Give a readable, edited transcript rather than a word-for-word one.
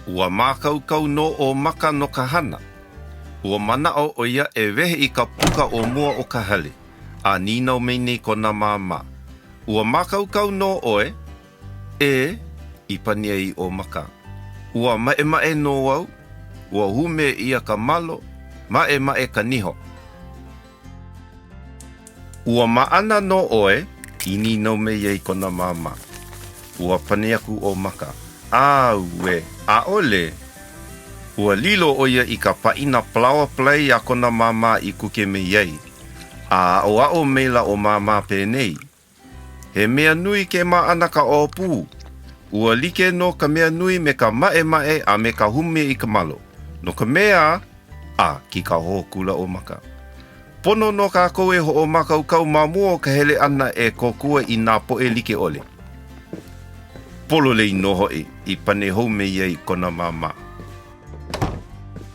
Ua mākaukau nō ʻo Maka no ka hana. Ua manaʻo ʻo ia e wehe i ka puka o mua o ka hale, a nīnau mai nei kona māmā, Ua mākaukau nō ʻoe? ʻE, i pane ai ʻo Maka. Ua maʻemaʻe nō au, ua hume ʻia ka malo, maʻemaʻe ka niho. Ua maʻana nō ʻoe? i nīnau mai ai kona māmā. Ua pane aku ʻo Maka, Auē, ʻaʻole. Ua lilo ʻo ia i ka pāʻina palaoa palai a kona māmā i kuke mai ai. A aʻoaʻo maila ʻo Māmā penei, He mea nui ke maʻana ka ʻōpū. Ua like nō ka mea nui me ka maʻemaʻe a me ka hume i ka malo, no ka mea, a kīkahō akula ʻo Maka. Pono nō kākou e hoʻomākaukau ma mua o ka hele ʻana e kōkua i nā poʻe like ʻole. Pololei nō hoʻi, i pane hou mai ai kona māmā.